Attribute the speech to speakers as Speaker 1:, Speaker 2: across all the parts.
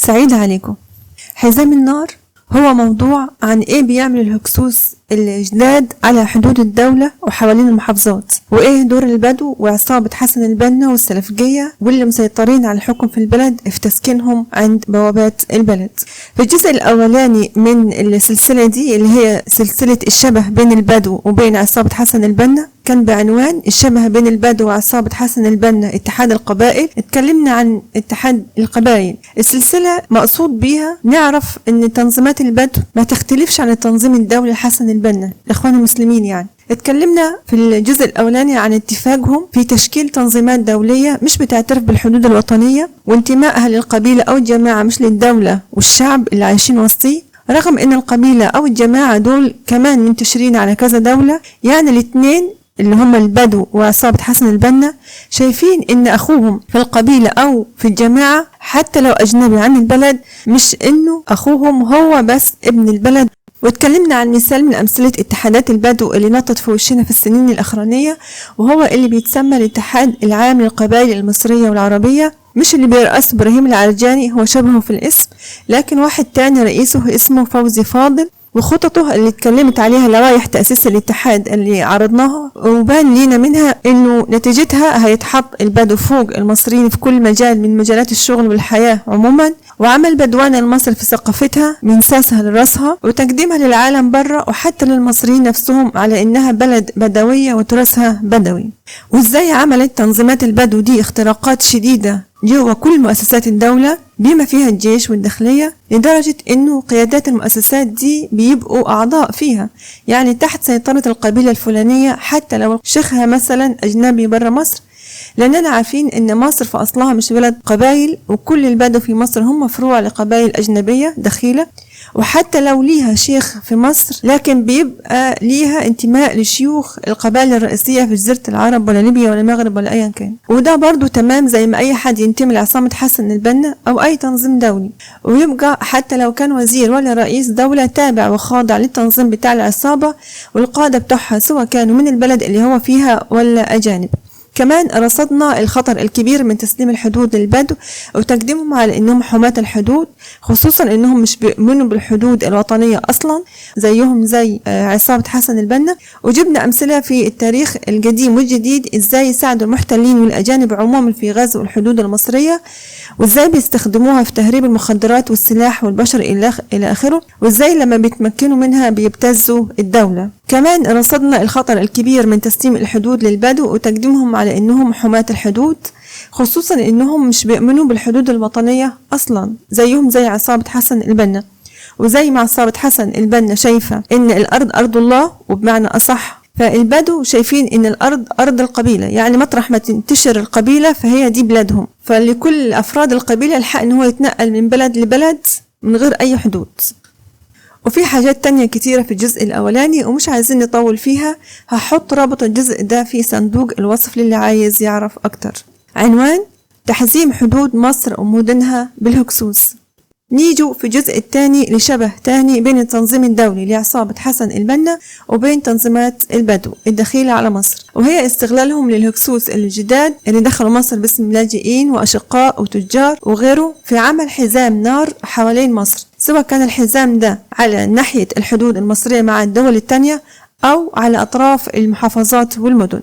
Speaker 1: سعيدة عليكم. حزام النار هو موضوع عن ايه بيعمل الهكسوس الجداد على حدود الدولة وحوالين المحافظات، وايه دور البدو وعصابة حسن البنا والسلفجية واللي مسيطرين على الحكم في البلد في تسكينهم عند بوابات البلد. في الجزء الاولاني من السلسلة دي اللي هي سلسلة الشبه بين البدو وبين عصابة حسن البنا، كان بعنوان الشبه بين البدو وعصابة حسن البنا اتحاد القبائل. اتكلمنا عن اتحاد القبائل. السلسلة مقصود بيها نعرف ان تنظيمات البدو ما تختلفش عن التنظيم الدولي لحسن البنا الإخوان المسلمين. يعني اتكلمنا في الجزء الأولاني عن اتفاقهم في تشكيل تنظيمات دولية مش بتعترف بالحدود الوطنية وانتمائها للقبيلة أو الجماعة مش للدولة والشعب اللي عايشين وسطيه، رغم ان القبيلة أو الجماعة دول كمان منتشرين على كذا دولة. يعني الاثنين اللي هم البدو وعصابة حسن البنا شايفين ان اخوهم في القبيلة او في الجماعة حتى لو اجنبي عن البلد، مش انه اخوهم هو بس ابن البلد. واتكلمنا عن مثال من امثلة اتحادات البدو اللي نطت في وشنا في السنين الاخرانية، وهو اللي بيتسمى الاتحاد العام للقبائل المصرية والعربية، مش اللي بيرأسه ابراهيم العرجاني، هو شبهه في الاسم، لكن واحد تاني رئيسه اسمه فوزي فاضل، وخططه اللي اتكلمت عليها لوائح تأسيس الاتحاد اللي عرضناها وبان لينا منها انه نتيجتها هيتحط البدو فوق المصريين في كل مجال من مجالات الشغل والحياة عموما، وعمل بدوان المصر في ثقافتها من ساسها لراسها وتقديمها للعالم بره وحتى للمصريين نفسهم على انها بلد بدوية وتراثها بدوي. وازاي عملت تنظيمات البدو دي اختراقات شديدة جوا كل مؤسسات الدولة بما فيها الجيش والداخلية، لدرجة انه قيادات المؤسسات دي بيبقوا اعضاء فيها، يعني تحت سيطرة القبيلة الفلانية حتى لو شيخها مثلا اجنبي برا مصر، لاننا عارفين ان مصر في اصلها مش بلد قبائل، وكل البدو في مصر هم فروع لقبائل اجنبية دخيلة، وحتى لو ليها شيخ في مصر لكن بيبقى ليها انتماء لشيوخ القبائل الرئيسية في جزيرة العرب ولا ليبيا ولا المغرب ولا ايا كان. وده برضو تمام زي ما اي حد ينتمي لعصابة حسن البنا او اي تنظيم دولي، ويبقى حتى لو كان وزير ولا رئيس دولة تابع وخاضع للتنظيم بتاع العصابة والقادة بتوعها سواء كانوا من البلد اللي هو فيها ولا اجانب. كمان رصدنا الخطر الكبير من تسليم الحدود للبدو وتقديمهم على انهم حماة الحدود، خصوصا انهم مش بيؤمنوا بالحدود الوطنية اصلا زيهم زي عصابة حسن البنا. وجبنا امثلة في التاريخ القديم والجديد ازاي يساعدوا المحتلين والاجانب عموما في غزو الحدود المصرية، وازاي بيستخدموها في تهريب المخدرات والسلاح والبشر الى اخره، وازاي لما بيتمكنوا منها بيبتزوا الدولة. كمان رصدنا الخطر الكبير من تسليم الحدود للبدو وتقديمهم على انهم حماة الحدود، خصوصا انهم مش بيؤمنوا بالحدود الوطنية اصلا زيهم زي عصابة حسن البنا. وزي ما عصابة حسن البنا شايفة ان الارض ارض الله وبمعنى اصح، فالبدو شايفين ان الارض ارض القبيلة، يعني مطرح ما تنتشر القبيلة فهي دي بلادهم، فلكل افراد القبيلة الحق ان هو يتنقل من بلد لبلد من غير اي حدود. وفي حاجات تانية كتيرة في الجزء الأولاني ومش عايزين نطول فيها، هحط رابط الجزء ده في صندوق الوصف للي عايز يعرف أكتر. عنوان: تحزيم حدود مصر ومدنها بالهكسوس. نيجوا في الجزء الثاني لشبه تاني بين التنظيم الدولي لعصابة حسن البنا وبين تنظيمات البدو الدخيلة على مصر، وهي استغلالهم للهكسوس الجداد اللي دخلوا مصر باسم لاجئين وأشقاء وتجار وغيره في عمل حزام نار حوالين مصر، سواء كان الحزام ده على ناحية الحدود المصرية مع الدول التانية أو على أطراف المحافظات والمدن.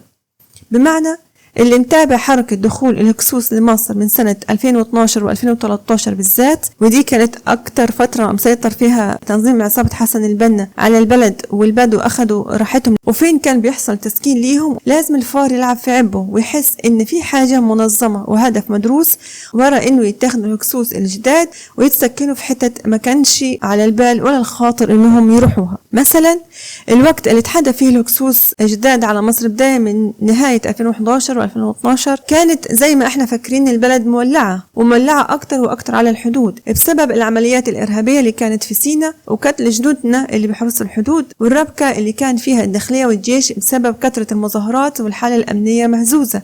Speaker 1: بمعنى اللي متابع حركة دخول الهكسوس لمصر من سنة 2012 و2013 بالذات، ودي كانت أكتر فترة مسيطر فيها تنظيم عصابة حسن البنا على البلد والبدو أخدوا راحتهم، وفين كان بيحصل تسكين ليهم لازم الفار يلعب في عبه ويحس إن في حاجة منظمة وهدف مدروس ورا إنه يتاخدوا الهكسوس الجداد ويتسكنوا في حتة ما كانش على البال ولا الخاطر إنهم يروحوها. مثلا الوقت اللي اتحدى فيه الهكسوس الجداد على مصر بداية من نهاية 2011 2012 كانت زي ما احنا فاكرين البلد مولعة ومولعة اكتر واكتر على الحدود بسبب العمليات الارهابية اللي كانت في سينا وقتل جنودنا اللي بيحرسوا الحدود، والربكة اللي كان فيها الداخلية والجيش بسبب كثرة المظاهرات والحالة الامنية مهزوزة،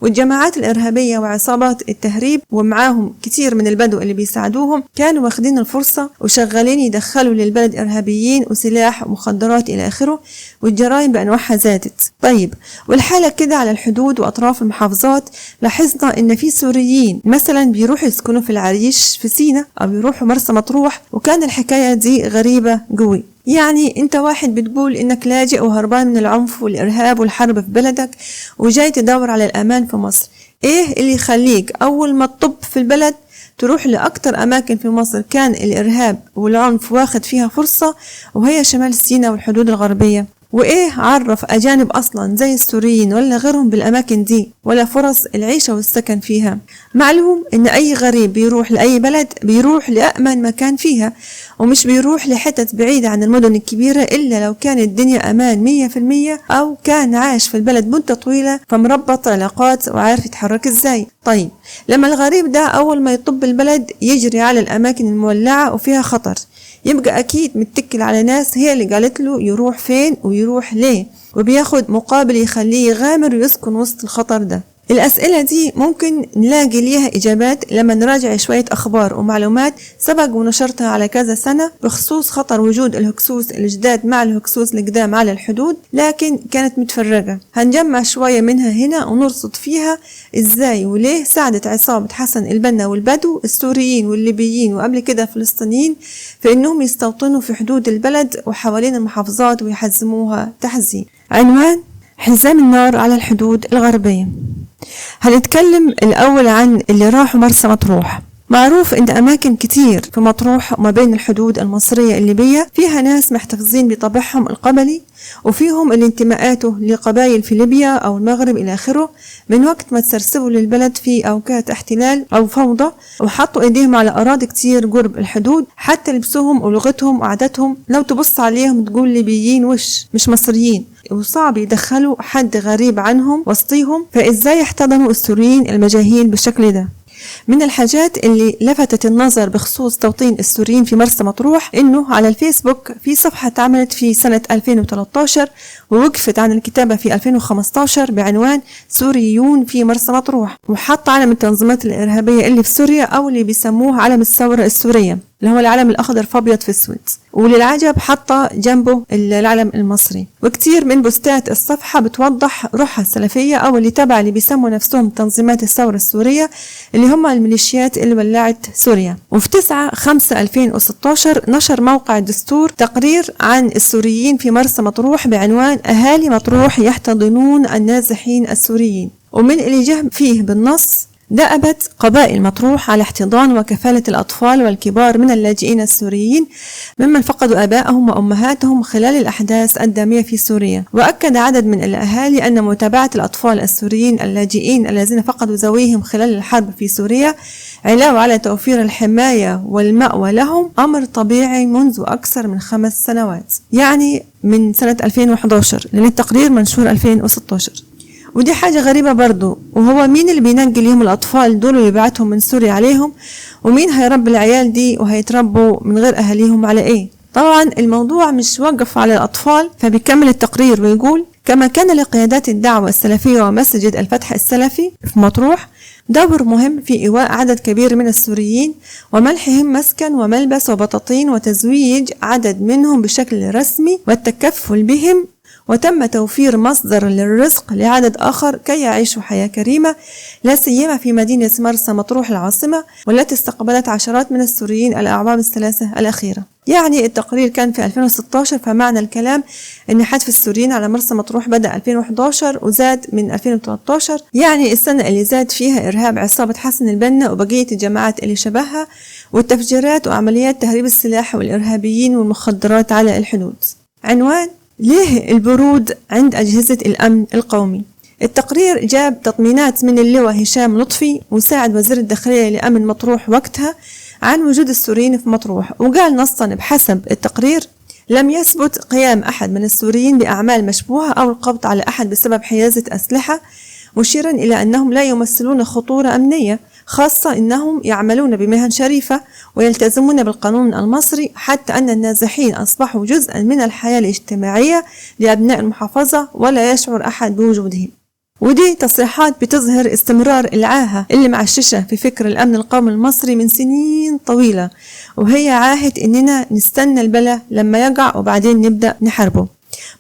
Speaker 1: والجماعات الارهابية وعصابات التهريب ومعاهم كتير من البدو اللي بيساعدوهم كانوا واخدين الفرصة وشغالين يدخلوا للبلد ارهابيين وسلاح ومخدرات الى اخره، والجرائم بانواعها زادت. طيب والحالة كده على الحدود وأطراف أطراف المحافظات لاحظنا إن في سوريين مثلا بيروحوا يسكنوا في العريش في سينا أو بيروحوا مرسى مطروح، وكان الحكاية دي غريبة قوي. يعني انت واحد بتقول انك لاجئ وهربان من العنف والإرهاب والحرب في بلدك وجاي تدور على الأمان في مصر، ايه اللي يخليك أول ما تطب في البلد تروح لأكتر أماكن في مصر كان الإرهاب والعنف واخد فيها فرصة، وهي شمال سيناء والحدود الغربية؟ وإيه عرف أجانب أصلا زي السوريين ولا غيرهم بالأماكن دي ولا فرص العيشة والسكن فيها؟ معلوم إن أي غريب بيروح لأي بلد بيروح لأأمن مكان فيها، ومش بيروح لحتت بعيدة عن المدن الكبيرة إلا لو كانت الدنيا أمان 100% أو كان عاش في البلد مدة طويلة فمربط علاقات وعارف يتحرك إزاي. طيب لما الغريب ده أول ما يطب البلد يجري على الأماكن المولعة وفيها خطر، يبقى أكيد متكل على ناس هي اللي قالت له يروح فين ويروح ليه، وبياخد مقابل يخليه يغامر ويسكن وسط الخطر ده. الأسئلة دي ممكن نلاقي ليها إجابات لما نراجع شوية أخبار ومعلومات سبق ونشرتها على كذا سنة بخصوص خطر وجود الهكسوس الجداد مع الهكسوس القدام على الحدود، لكن كانت متفرقة. هنجمع شوية منها هنا ونرصد فيها إزاي وليه ساعدت عصابة حسن البنا والبدو السوريين والليبيين وقبل كده فلسطينيين في إنهم يستوطنوا في حدود البلد وحوالين المحافظات ويحزموها تحزيم. عنوان: حزام النار على الحدود الغربية. هنتكلم الأول عن اللي راحوا مرسى مطروح. معروف إن أماكن كتير في مطروح وما بين الحدود المصرية الليبية فيها ناس محتفظين بطبعهم القبلي، وفيهم اللي انتماءاته لقبائل في ليبيا أو المغرب إلى آخره من وقت ما تسرسبوا للبلد في أوقات احتلال أو فوضى، وحطوا إيديهم على أراضي كتير قرب الحدود، حتى لبسهم ولغتهم وعاداتهم لو تبص عليهم تقول ليبيين وش مش مصريين، وصعب يدخلوا حد غريب عنهم وسطيهم، فإزاي احتضنوا السوريين المجاهيل بالشكل ده؟ من الحاجات اللي لفتت النظر بخصوص توطين السوريين في مرسى مطروح إنه على الفيسبوك في صفحة اتعملت في سنة 2013 ووقفت عن الكتابة في 2015 بعنوان سوريون في مرسى مطروح، وحط علم التنظيمات الإرهابية اللي في سوريا أو اللي بيسموه علم الثورة السورية اللي هو العلم الأخضر فأبيض في أسود، وللعجب حاطة جنبه العلم المصري. وكتير من بوستات الصفحة بتوضح روحها السلفية أو اللي تبع اللي بيسموا نفسهم تنظيمات الثورة السورية اللي هم الميليشيات اللي ولعت سوريا. وفي 9/5/2016 نشر موقع الدستور تقرير عن السوريين في مرسى مطروح بعنوان أهالي مطروح يحتضنون النازحين السوريين، ومن اللي جه فيه بالنص: دأبت قبائل مطروح على احتضان وكفالة الأطفال والكبار من اللاجئين السوريين ممن فقدوا آبائهم وأمهاتهم خلال الأحداث الدامية في سوريا. وأكد عدد من الأهالي أن متابعة الأطفال السوريين اللاجئين الذين فقدوا ذويهم خلال الحرب في سوريا علاوة على توفير الحماية والمأوى لهم أمر طبيعي منذ أكثر من 5 سنوات، يعني من سنة 2011 لأن التقرير منشور 2016. ودي حاجة غريبة برضو، وهو مين اللي بينجي ليهم الأطفال دول ويبعتهم من سوريا عليهم؟ ومين هيربي العيال دي وهيتربوا من غير أهاليهم على إيه؟ طبعا الموضوع مش وقف على الأطفال، فبيكمل التقرير ويقول: كما كان لقيادات الدعوة السلفية ومسجد الفتح السلفي في مطروح دور مهم في إيواء عدد كبير من السوريين ومنحهم مسكن وملبس وبطاطين وتزويج عدد منهم بشكل رسمي والتكفل بهم، وتم توفير مصدر للرزق لعدد آخر كي يعيشوا حياة كريمة، لا سيما في مدينة مرسى مطروح العاصمة والتي استقبلت عشرات من السوريين الأعوام الثلاثة الأخيرة. يعني التقرير كان في 2016، فمعنى الكلام أن حذف السوريين على مرسى مطروح بدأ 2011 وزاد من 2013، يعني السنة اللي زاد فيها إرهاب عصابة حسن البنا وبقية الجماعات اللي شبهها والتفجيرات وعمليات تهريب السلاح والإرهابيين والمخدرات على الحدود. عنوان: ليه البرود عند أجهزة الأمن القومي؟ التقرير جاب تطمينات من اللواء هشام لطفي مساعد وزير الداخلية لأمن مطروح وقتها عن وجود السوريين في مطروح، وقال نصا بحسب التقرير: لم يثبت قيام أحد من السوريين بأعمال مشبوهة أو القبض على أحد بسبب حيازة أسلحة، مشيرا إلى أنهم لا يمثلون خطورة أمنية، خاصة أنهم يعملون بمهن شريفة ويلتزمون بالقانون المصري، حتى أن النازحين أصبحوا جزءا من الحياة الاجتماعية لأبناء المحافظة ولا يشعر أحد بوجودهم. ودي تصريحات بتظهر استمرار العاهة اللي معششة في فكر الأمن القومي المصري من سنين طويلة، وهي عاهة إننا نستنى البلاء لما يقع وبعدين نبدأ نحاربه.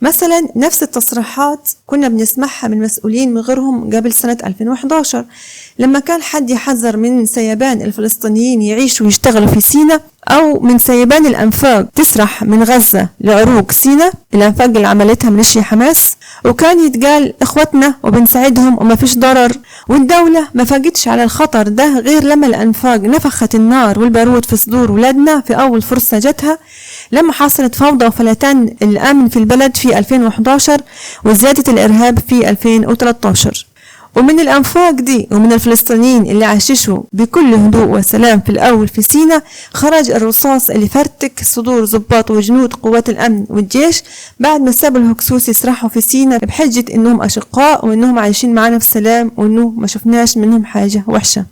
Speaker 1: مثلا نفس التصريحات كنا بنسمعها من مسؤولين من غيرهم قبل سنة 2011، لما كان حد يحذر من سيبان الفلسطينيين يعيشوا ويشتغلوا في سينا، أو من سيبان الأنفاق تسرح من غزة لعروق سينا، الأنفاق اللي عملتها ميليشيا حماس، وكان يتقال إخوتنا وبنساعدهم وما فيش ضرر. والدولة ما فاجتش على الخطر ده غير لما الأنفاق نفخت النار والبارود في صدور ولادنا في أول فرصة جتها، لما حصلت فوضى وفلتان الأمن في البلد في 2011 وزيادة الإرهاب في 2013. ومن الأنفاق دي ومن الفلسطينيين اللي عاششوا بكل هدوء وسلام في الأول في سينا خرج الرصاص اللي فرتك صدور ضباط وجنود قوات الأمن والجيش بعد ما سابوا الهكسوس يسرحوا في سينا بحجة إنهم أشقاء وإنهم عايشين معانا في سلام وإنه ما شفناش منهم حاجة وحشة.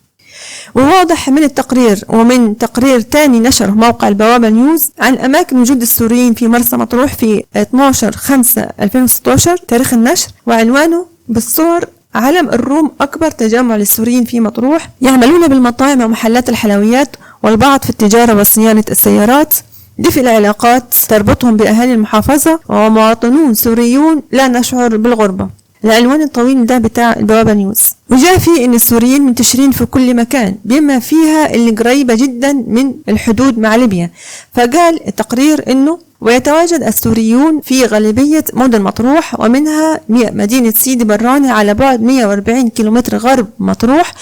Speaker 1: وواضح من التقرير ومن تقرير تاني نشره موقع البوابة نيوز عن أماكن وجود السوريين في مرسى مطروح في 12/5/2016 تاريخ النشر، وعنوانه بالصور علم الروم أكبر تجمع للسوريين في مطروح، يعملون بالمطاعم ومحلات الحلويات والبعض في التجارة وصيانة السيارات، دفء العلاقات تربطهم بأهالي المحافظة ومواطنون سوريون لا نشعر بالغربة. العنوان الطويل ده بتاع البوابة نيوز. وجاء فيه إن السوريين منتشرين في كل مكان بما فيها اللي قريبة جدا من الحدود مع ليبيا. فقال التقرير إنه ويتواجد السوريون في غالبية مدن مطروح، ومنها مدينة سيدي براني على بعد 140 كيلومتر غرب مطروح،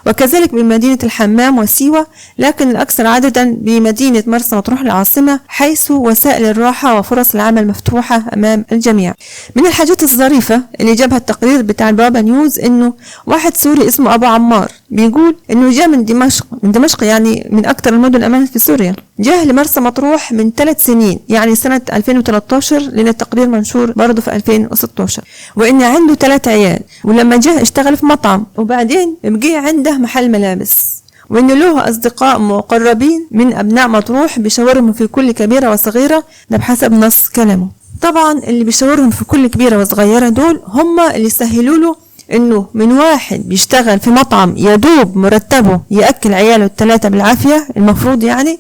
Speaker 1: وكذلك من مدينة الحمام وسيوة، لكن الأكثر عددا بمدينة مرسى مطروح العاصمة، حيث وسائل الراحة وفرص العمل مفتوحة أمام الجميع. من الحاجات الظريفة اللي جابها التقرير بتاع البوابة نيوز إنه واحد سوري اسمه أبو عمار بيقول إنه جاء من دمشق، من دمشق يعني من أكثر المدن أمان في سوريا، جاء لمرسى مطروح من 3 سنين يعني سنة 2013، لأن التقرير منشور برضه في 2016، وإن عنده 3 عيال، ولما جاء اشتغل في مطعم وبعدين بقي عنده محل ملابس، وإن له أصدقاء مقربين من أبناء مطروح بيشاورهم في كل كبيرة وصغيرة، ده بحسب نص كلامه. طبعا اللي بيشاورهم في كل كبيرة وصغيرة دول هم اللي سهلوا له إنه من واحد بيشتغل في مطعم يدوب مرتبه يأكل عياله 3 بالعافية المفروض يعني،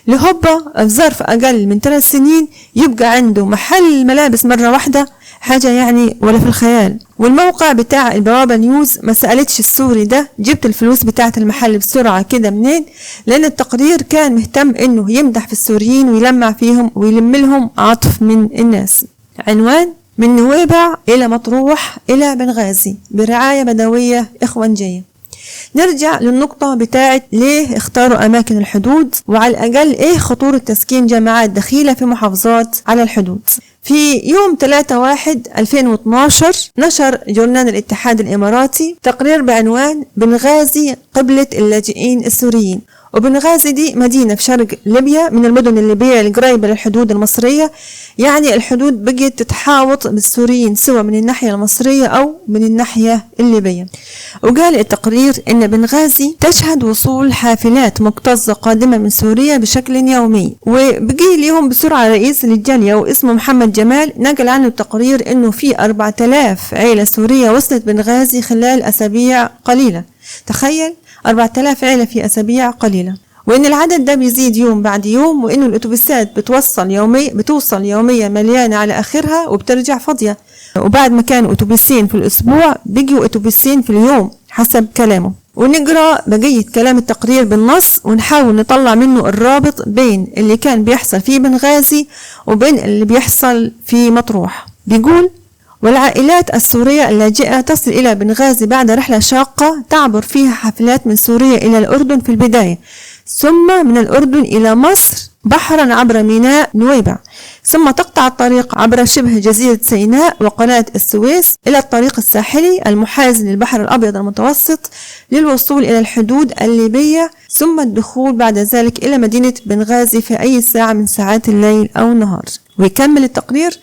Speaker 1: لهوبا في ظرف أقل من 3 سنين يبقى عنده محل ملابس مرة واحدة، حاجة يعني ولا في الخيال. والموقع بتاع البوابة نيوز ما سألتش السوري ده جبت الفلوس بتاعة المحل بسرعة كده منين، لأن التقرير كان مهتم إنه يمدح في السوريين ويلمع فيهم ويلم لهم عطف من الناس. عنوان: من نويبع إلى مطروح إلى بنغازي برعاية بدوية إخوانجية. نرجع للنقطة بتاعت ليه اختاروا أماكن الحدود، وعلى الأقل إيه خطورة تسكين جماعات دخيلة في محافظات على الحدود. في يوم 3/1/2012 نشر جورنال الاتحاد الإماراتي تقرير بعنوان بنغازي قبلة اللاجئين السوريين. وبنغازي دي مدينة في شرق ليبيا، من المدن الليبية القريبة للحدود المصرية، يعني الحدود بقيت تتحاوط بالسوريين سواء من الناحية المصرية أو من الناحية الليبية. وقال التقرير إن بنغازي تشهد وصول حافلات مكتظة قادمة من سوريا بشكل يومي. وبقي ليهم بسرعة رئيس للجالية واسمه محمد جمال، نقل عنه التقرير إنه في 4000 عيلة سورية وصلت بنغازي خلال أسابيع قليلة. تخيل 4000 عيلة في أسابيع قليلة، وإن العدد ده بيزيد يوم بعد يوم، وإنه الأتوبيسات بتوصل يوميا مليانة على آخرها وبترجع فاضية، وبعد ما كانوا أتوبيسين في الأسبوع بيجوا أتوبيسين في اليوم حسب كلامه. ونقرأ بقية كلام التقرير بالنص ونحاول نطلع منه الرابط بين اللي كان بيحصل في بنغازي وبين اللي بيحصل في مطروح. بيقول: والعائلات السورية اللاجئة تصل إلى بنغازي بعد رحلة شاقة تعبر فيها حافلات من سوريا إلى الأردن في البداية، ثم من الأردن إلى مصر بحرا عبر ميناء نويبع، ثم تقطع الطريق عبر شبه جزيرة سيناء وقناة السويس إلى الطريق الساحلي المحاذي للبحر الأبيض المتوسط للوصول إلى الحدود الليبية، ثم الدخول بعد ذلك إلى مدينة بنغازي في أي ساعة من ساعات الليل أو النهار. ويكمل التقرير: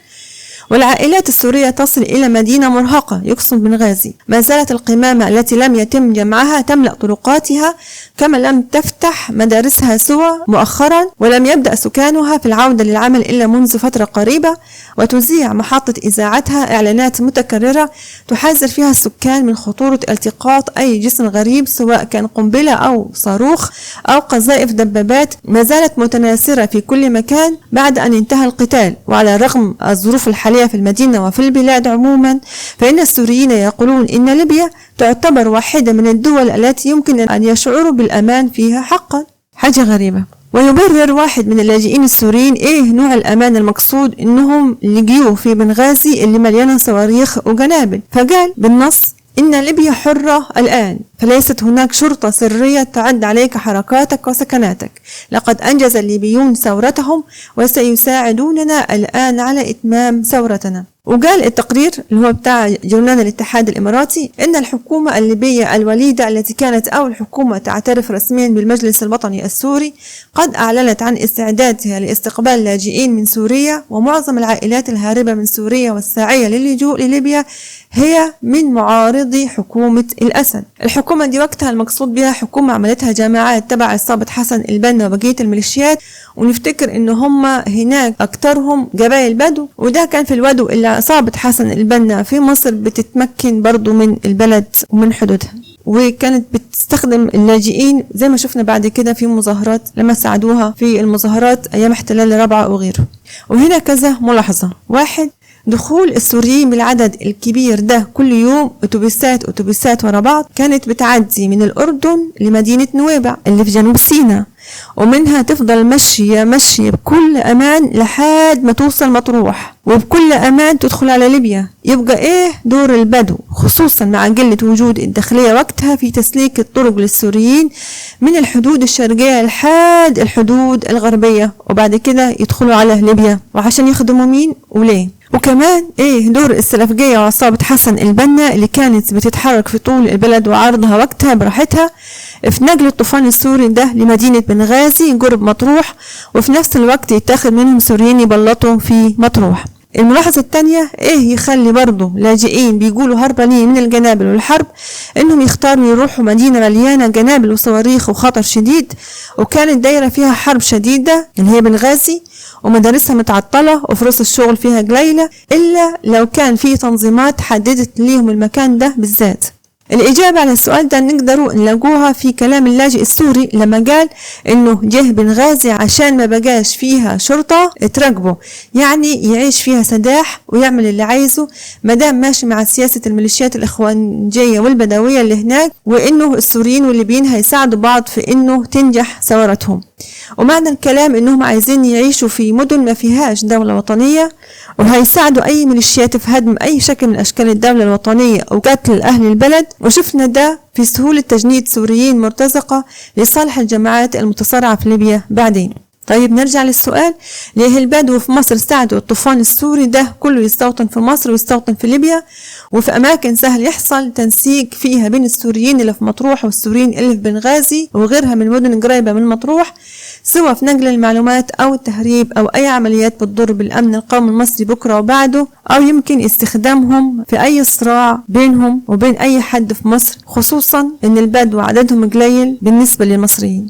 Speaker 1: والعائلات السورية تصل إلى مدينة مرهقة يقصد بنغازي، ما زالت القمامة التي لم يتم جمعها تملأ طرقاتها، كما لم تفتح مدارسها سوى مؤخرا، ولم يبدأ سكانها في العودة للعمل إلا منذ فترة قريبة، وتذيع محطة إذاعتها إعلانات متكررة تحذر فيها السكان من خطورة التقاط أي جسم غريب سواء كان قنبلة أو صاروخ أو قذائف دبابات ما زالت متناثرة في كل مكان بعد أن انتهى القتال. وعلى رغم الظروف الحالية الداخلية في المدينة وفي البلاد عموما، فإن السوريين يقولون إن ليبيا تعتبر واحدة من الدول التي يمكن أن يشعروا بالأمان فيها حقا. حاجة غريبة. ويبرر واحد من اللاجئين السوريين إيه نوع الأمان المقصود إنهم لقيوه في بنغازي اللي مليانة صواريخ وقنابل، فقال بالنص: إن ليبيا حرة الآن، فليست هناك شرطة سرية تعد عليك حركاتك وسكناتك. لقد أنجز الليبيون ثورتهم وسيساعدوننا الآن على إتمام ثورتنا. وقال التقرير اللي هو بتاع جورنال الاتحاد الإماراتي إن الحكومة الليبية الوليدة التي كانت أول حكومة تعترف رسميا بالمجلس الوطني السوري قد أعلنت عن استعدادها لاستقبال لاجئين من سوريا، ومعظم العائلات الهاربة من سوريا والساعية للجوء لليبيا هي من معارضي حكومة الأسد. الحكومة دي وقتها المقصود بها حكومة عملتها جماعات تبع عصابة حسن البنا وبقية الميليشيات، ونفتكر إن هم هناك أكترهم قبائل بدو، وده كان في الودو اللي عصابة حسن البنا في مصر بتتمكن برضو من البلد ومن حدودها، وكانت بتستخدم اللاجئين زي ما شفنا بعد كده في مظاهرات لما ساعدوها في المظاهرات أيام احتلال رابعة وغيره. وهنا كذا ملاحظة: واحد، دخول السوريين بالعدد الكبير ده كل يوم أتوبيسات أتوبيسات ورا بعض كانت بتعدي من الأردن لمدينة نويبع اللي في جنوب سيناء، ومنها تفضل ماشية ماشية بكل أمان لحد ما توصل مطروح، وبكل أمان تدخل على ليبيا. يبقى إيه دور البدو خصوصا مع قلة وجود الداخلية وقتها في تسليك الطرق للسوريين من الحدود الشرقية لحد الحدود الغربية، وبعد كده يدخلوا على ليبيا، وعشان يخدموا مين وليه؟ وكمان ايه دور السلفجية وعصابة حسن البنا اللي كانت بتتحرك في طول البلد وعرضها وقتها براحتها في نقل الطوفان السوري ده لمدينة بنغازي قرب مطروح، وفي نفس الوقت يتاخد منهم سوريين يبلطوا في مطروح. الملاحظة الثانية، ايه يخلي برضو لاجئين بيقولوا هربانين من الجنابل والحرب انهم يختاروا يروحوا مدينة مليانة جنابل وصواريخ وخطر شديد، وكانت دايرة فيها حرب شديدة اللي هي بنغازي، ومدارسها متعطلة وفرص الشغل فيها قليلة، إلا لو كان في تنظيمات حددت ليهم المكان ده بالذات. الإجابة على السؤال ده نقدروا نلاقوها في كلام اللاجئ السوري لما قال إنه جه بنغازي عشان ما بقاش فيها شرطة تراقبه، يعني يعيش فيها سداح ويعمل اللي عايزه مدام ماشي مع سياسة الميليشيات الإخوانجية والبدوية اللي هناك، وإنه السوريين والليبيين هيساعدوا بعض في إنه تنجح ثورتهم. ومعنى الكلام إنهم عايزين يعيشوا في مدن ما فيهاش دولة وطنية، وهيساعدوا أي ميليشيات في هدم أي شكل من أشكال الدولة الوطنية وقتل أهل البلد. وشفنا ده في سهولة تجنيد سوريين مرتزقة لصالح الجماعات المتصارعة في ليبيا بعدين. طيب نرجع للسؤال، ليه البدو في مصر ساعدوا الطوفان السوري ده كله يستوطن في مصر ويستوطن في ليبيا، وفي أماكن سهل يحصل تنسيق فيها بين السوريين اللي في مطروح والسوريين اللي في بنغازي وغيرها من مدن قريبة من مطروح، سواء في نقل المعلومات أو التهريب أو أي عمليات بتضر بالأمن القومي المصري بكرة وبعده، أو يمكن استخدامهم في أي صراع بينهم وبين أي حد في مصر، خصوصا إن البدو عددهم قليل بالنسبة للمصريين.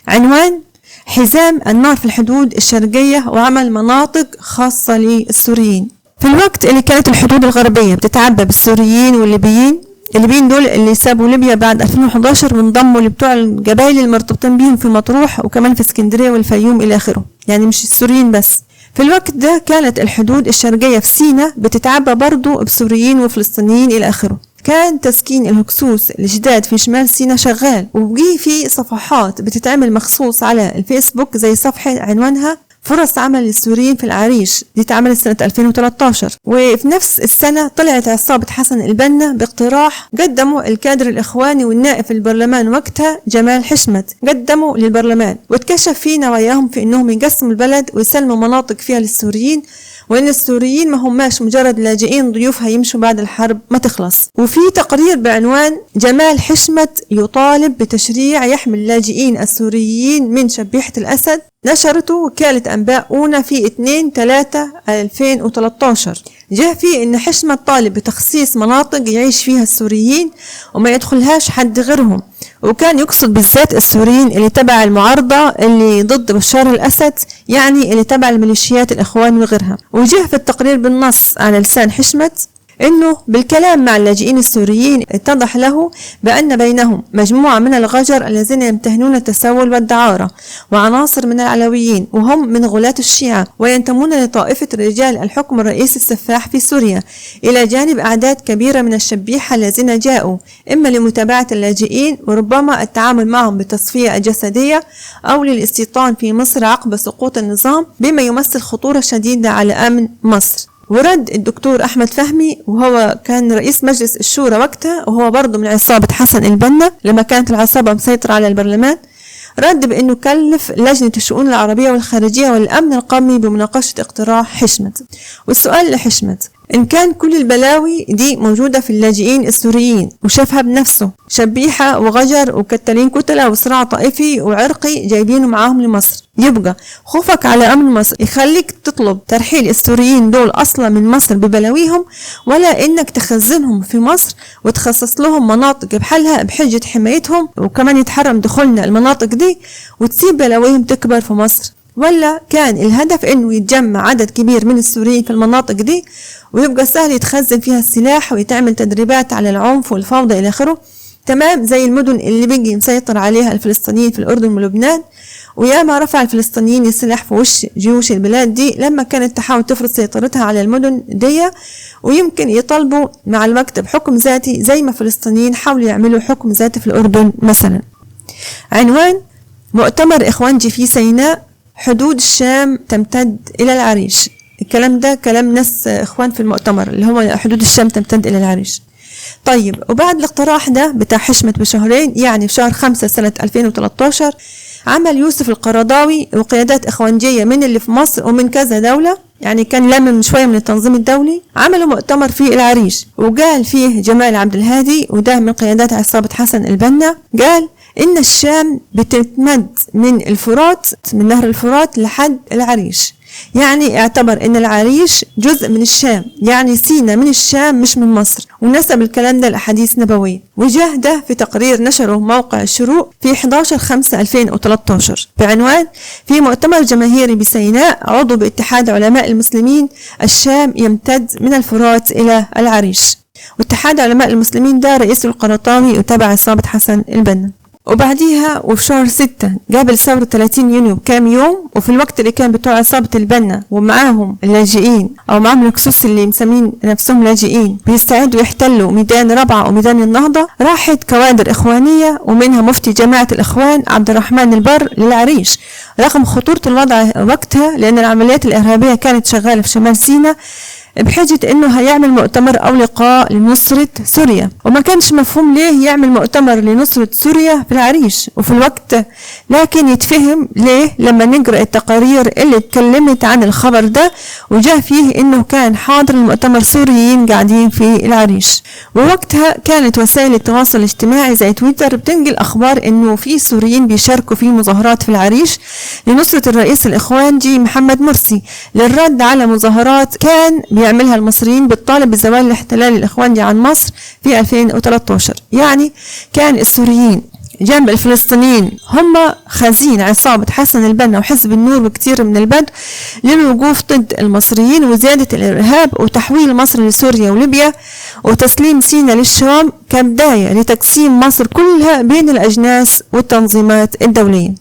Speaker 1: عنوان: حزام النار في الحدود الشرقية وعمل مناطق خاصة للسوريين. في الوقت اللي كانت الحدود الغربية بتتعبى بالسوريين والليبيين، الليبيين دول اللي سابوا ليبيا بعد 2011 وانضموا لبتوع القبائل المرتبطين بيهم في مطروح وكمان في اسكندرية والفيوم إلى آخره، يعني مش السوريين بس. في الوقت ده كانت الحدود الشرقية في سيناء بتتعبى برضو بسوريين وفلسطينيين إلى آخره. كان تسكين الهكسوس الجداد في شمال سيناء شغال، وبقي في صفحات بتتعمل مخصوص على الفيسبوك زي صفحة عنوانها فرص عمل للسوريين في العريش، دي اتعملت سنة 2013. وفي نفس السنة طلعت عصابة حسن البنا باقتراح قدموا الكادر الإخواني والنائب في البرلمان وقتها جمال حشمت، قدموا للبرلمان واتكشف فيه نواياهم في انهم يقسموا البلد ويسلموا مناطق فيها للسوريين، وإن السوريين ما هماش مجرد لاجئين ضيوف هيمشوا بعد الحرب ما تخلص. وفي تقرير بعنوان جمال حشمت يطالب بتشريع يحمي اللاجئين السوريين من شبيحة الأسد، نشرته وكالة أنباء أونا في 2/3/2013. جاء فيه إن حشمت طالب بتخصيص مناطق يعيش فيها السوريين وما يدخلهاش حد غيرهم، وكان يقصد بالذات السوريين اللي تبع المعارضة اللي ضد بشار الأسد، يعني اللي تبع الميليشيات الإخوان وغيرها. وجاء في التقرير بالنص على لسان حشمت: إنه بالكلام مع اللاجئين السوريين اتضح له بأن بينهم مجموعة من الغجر الذين يمتهنون التسول والدعارة، وعناصر من العلويين وهم من غلاة الشيعة وينتمون لطائفة رجال الحكم الرئيس السفاح في سوريا، إلى جانب أعداد كبيرة من الشبيحة الذين جاءوا إما لمتابعة اللاجئين وربما التعامل معهم بالتصفية الجسدية أو للاستيطان في مصر عقب سقوط النظام، بما يمثل خطورة شديدة على أمن مصر. ورد الدكتور أحمد فهمي، وهو كان رئيس مجلس الشورى وقتها، وهو برضه من عصابة حسن البنا لما كانت العصابة مسيطرة على البرلمان، رد بأنه كلف لجنة الشؤون العربية والخارجية والأمن القومي بمناقشة اقتراح حشمت. والسؤال لحشمت، إن كان كل البلاوي دي موجودة في اللاجئين السوريين وشافها بنفسه، شبيحة وغجر وكتالين كتلة وصراع طائفي وعرقي جايبينه معاهم لمصر، يبقى خوفك على أمن مصر يخليك تطلب ترحيل السوريين دول أصلا من مصر ببلاويهم، ولا إنك تخزنهم في مصر وتخصص لهم مناطق بحالها بحجة حمايتهم، وكمان يتحرم دخولنا المناطق دي وتسيب بلاويهم تكبر في مصر؟ ولا كان الهدف انه يتجمع عدد كبير من السوريين في المناطق دي ويبقى سهل يتخزن فيها السلاح ويتعمل تدريبات على العنف والفوضى الى اخره، تمام زي المدن اللي بيجي مسيطر عليها الفلسطينيين في الاردن ولبنان؟ وياما رفع الفلسطينيين السلاح في وش جيوش البلاد دي لما كانت تحاول تفرض سيطرتها على المدن دي، ويمكن يطالبوا مع الوقت بحكم ذاتي زي ما الفلسطينيين حاولوا يعملوا حكم ذاتي في الاردن مثلا. عنوان مؤتمر إخوانجي في سيناء، حدود الشام تمتد إلى العريش. الكلام ده كلام ناس إخوان في المؤتمر اللي هو حدود الشام تمتد إلى العريش. طيب، وبعد الاقتراح ده بتاع حشمت بشهرين، يعني في شهر 5 سنة 2013، عمل يوسف القرضاوي وقيادات إخوانجية من اللي في مصر ومن كذا دولة، يعني كان لمم شوية من التنظيم الدولي، عملوا مؤتمر في العريش، وقال فيه جمال عبد الهادي، وده من قيادات عصابة حسن البنا، قال إن الشام بتتمد من الفرات، من نهر الفرات لحد العريش، يعني اعتبر إن العريش جزء من الشام، يعني سينا من الشام مش من مصر، ونسب الكلام ده لأحاديث نبوية. وجاه ده في تقرير نشره موقع الشروق في 11/5/2013 بعنوان في مؤتمر جماهيري بسيناء عضو باتحاد علماء المسلمين الشام يمتد من الفرات إلى العريش. واتحاد علماء المسلمين ده رئيسه القرطاوي وتابع عصابة حسن البنا. وبعديها وفي شهر 6 قبل ثورة 30 يونيو بكام يوم، وفي الوقت اللي كان بتوع عصابة البنا ومعاهم اللاجئين أو معاهم الهكسوس اللي مسمين نفسهم لاجئين بيستعدوا يحتلوا ميدان رابعة وميدان النهضة، راحت كوادر إخوانية ومنها مفتي جماعة الإخوان عبد الرحمن البر للعريش، رغم خطورة الوضع وقتها لأن العمليات الإرهابية كانت شغالة في شمال سيناء، بحجة انه هيعمل مؤتمر او لقاء لنصرة سوريا. وما كانش مفهوم ليه يعمل مؤتمر لنصرة سوريا في العريش وفي الوقت، لكن يتفهم ليه لما نقرأ التقارير اللي اتكلمت عن الخبر ده، وجاء فيه انه كان حاضر المؤتمر سوريين قاعدين في العريش. ووقتها كانت وسائل التواصل الاجتماعي زي تويتر بتنقل اخبار انه في سوريين بيشاركوا في مظاهرات في العريش لنصرة الرئيس الاخوانجي محمد مرسي، للرد على مظاهرات كان بيعملها المصريين بالطالب بزوال الاحتلال الإخواني عن مصر في 2013. يعني كان السوريين جنب الفلسطينيين هم خزين عصابة حسن البنا وحزب النور وكثير من البدو للوقوف ضد المصريين وزيادة الإرهاب وتحويل مصر لسوريا وليبيا وتسليم سيناء للشام كبداية لتقسيم مصر كلها بين الأجناس والتنظيمات الدولية.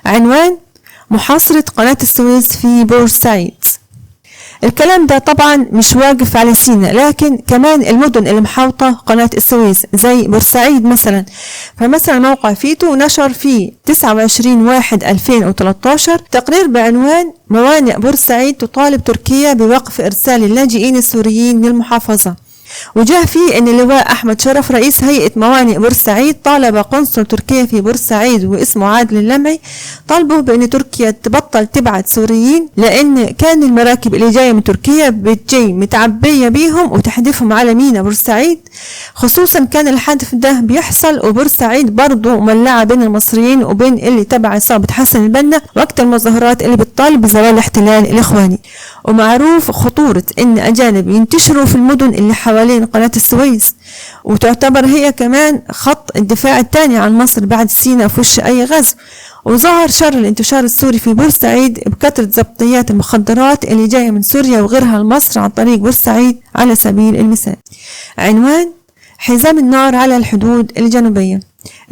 Speaker 1: عنوان محاصرة قناة السويس في بورسعيد. الكلام ده طبعا مش واقف على سيناء، لكن كمان المدن اللي محاوطة قناة السويس زي بورسعيد مثلا. فمثلا موقع فيتو نشر في 29/1/2013 تقرير بعنوان موانئ بورسعيد تطالب تركيا بوقف إرسال اللاجئين السوريين للمحافظة، وجاء فيه أن اللواء أحمد شرف رئيس هيئة موانئ بورسعيد طالب قنصل تركيا في بورسعيد واسمه عادل اللمعي، طالبه بأن تركيا تبطل تبعت سوريين، لأن كان المراكب اللي جاية من تركيا بتجي متعبية بيهم وتحدفهم على ميناء بورسعيد، خصوصا كان الحدف ده بيحصل وبورسعيد برضه مولعة بين المصريين وبين اللي تبع عصابة حسن البنا وقت المظاهرات اللي بتطالب بزوال الاحتلال الإخواني. ومعروف خطورة أن أجانب ينتشروا في المدن اللي حوالين حوالين قناة السويس، وتعتبر هي كمان خط الدفاع الثاني عن مصر بعد سيناء في وش أي غزو. وظهر شر الانتشار السوري في بورسعيد بكثرة ضبطيات المخدرات اللي جاية من سوريا وغيرها لمصر عن طريق بورسعيد على سبيل المثال. عنوان حزام النار على الحدود الجنوبية.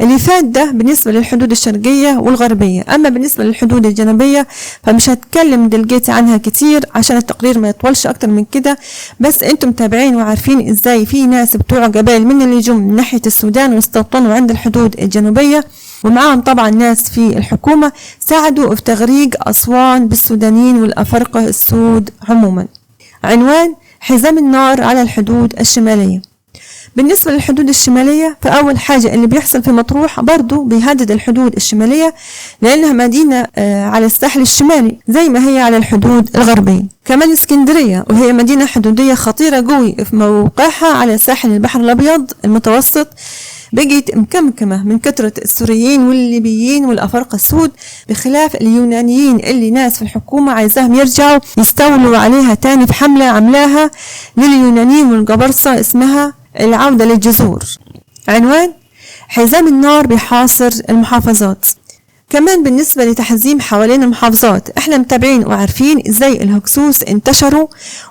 Speaker 1: اللي فات ده بالنسبة للحدود الشرقية والغربية، أما بالنسبة للحدود الجنوبية فمش هتكلم دلجيتي عنها كتير عشان التقرير ما يطولش أكتر من كده، بس انتم متابعين وعارفين ازاي في ناس بتوع قبائل من اللي جم من ناحية السودان واستوطنوا عند الحدود الجنوبية، ومعاهم طبعا ناس في الحكومة ساعدوا في تغريق أسوان بالسودانيين والأفارقة السود عموما. عنوان حزام النار على الحدود الشمالية. بالنسبة للحدود الشمالية فأول حاجة اللي بيحصل في مطروح برضو بيهدد الحدود الشمالية، لأنها مدينة على الساحل الشمالي زي ما هي على الحدود الغربية. كمان اسكندرية وهي مدينة حدودية خطيرة قوي في موقعها على ساحل البحر الأبيض المتوسط، بقيت مكمكمة من كثرة السوريين والليبيين والأفارقة السود، بخلاف اليونانيين اللي ناس في الحكومة عايزاهم يرجعوا يستولوا عليها تاني في حملة عملاها لليونانيين والقبرصة اسمها العودة للجذور. عنوان حزام النار بيحاصر المحافظات. كمان بالنسبة لتحزيم حوالين المحافظات، احنا متابعين وعارفين ازاي الهكسوس انتشروا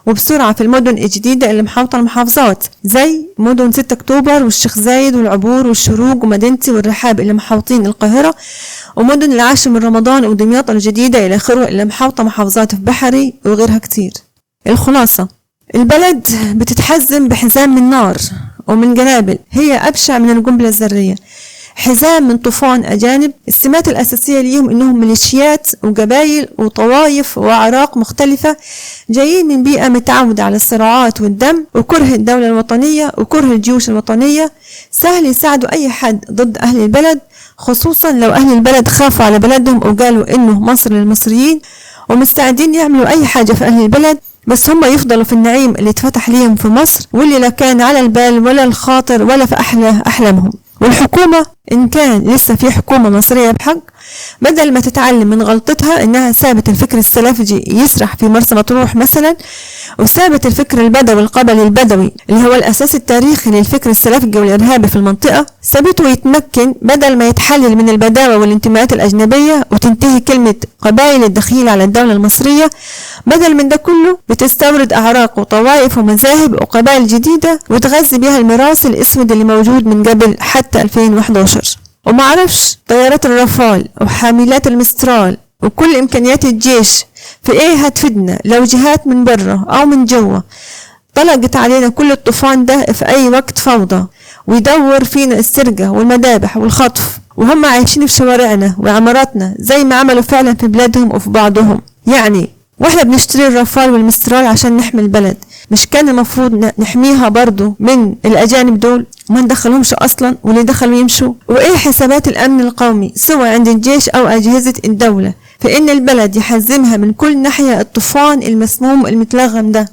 Speaker 1: وبسرعة في المدن الجديدة اللي محاوطة المحافظات، زي مدن 6 اكتوبر والشيخ زايد والعبور والشروق ومدينتي والرحاب اللي محاوطين القاهرة، ومدن العاشر من رمضان ودمياط الجديدة الى اخره اللي محاوطة محافظات في بحري وغيرها كتير. الخلاصة، البلد بتتحزم بحزام من نار ومن قنابل هي أبشع من القنبلة الذرية، حزام من طوفان أجانب. السمات الأساسية ليهم إنهم ميليشيات وقبائل وطوائف وأعراق مختلفة جايين من بيئة متعودة على الصراعات والدم وكره الدولة الوطنية وكره الجيوش الوطنية. سهل يساعدوا أي حد ضد أهل البلد، خصوصا لو أهل البلد خافوا على بلدهم وقالوا إنه مصر للمصريين، ومستعدين يعملوا أي حاجة في أهل البلد، بس هم يفضلوا في النعيم اللي اتفتح ليهم في مصر واللي لا كان على البال ولا الخاطر ولا في أحلى أحلامهم. والحكومة إن كان لسه في حكومة مصرية بحق، بدل ما تتعلم من غلطتها إنها سابت الفكر السلفجي يسرح في مرسى مطروح مثلا، وسابت الفكر البدوي القبلي البدوي اللي هو الأساس التاريخي للفكر السلفجي والإرهابي في المنطقة، سابته يتمكن بدل ما يتحلل من البداوة والانتماءات الأجنبية وتنتهي كلمة قبائل الدخيل على الدولة المصرية. بدل من ده كله بتستورد أعراق وطوائف ومذاهب وقبائل جديدة وتغذي بها الميراث الأسود اللي موجود من قبل حتى 2011. ومعرفش طيارات الرافال وحاملات المسترال وكل إمكانيات الجيش في إيه هتفيدنا لو جهات من بره أو من جوه طلقت علينا كل الطوفان ده في أي وقت فوضى، ويدور فينا السرقة والمذابح والخطف، وهم عايشين في شوارعنا وعماراتنا زي ما عملوا فعلا في بلادهم وفي بعضهم. يعني واحنا بنشتري الرافال والمسترال عشان نحمي البلد، مش كان المفروض نحميها برضو من الأجانب دول وما ندخلهمش أصلا، واللي دخلوا يمشوا؟ وإيه حسابات الأمن القومي سواء عند الجيش أو أجهزة الدولة فإن البلد يحزمها من كل ناحية الطوفان المسموم المتلغم ده؟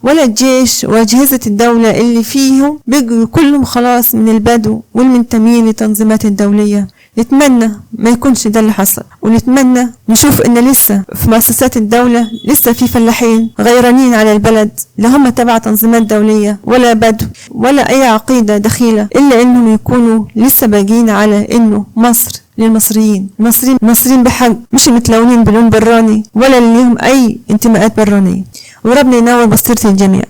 Speaker 1: ولا الجيش وأجهزة الدولة اللي فيهم بقوا كلهم خلاص من البدو والمنتمين لتنظيمات الدولية. نتمنى ما يكونش ده اللي حصل، ونتمنى نشوف ان لسه في مؤسسات الدولة لسه في فلاحين غيرانين على البلد، لا هم تبع تنظيمات دولية ولا بدو ولا اي عقيدة دخيلة، الا انهم يكونوا لسه باقيين على انه مصر للمصريين، المصريين مصريين بحق، مش المتلونين بلون براني ولا اللي لهم اي انتماءات برانية. وربنا ينور بصيرة الجميع.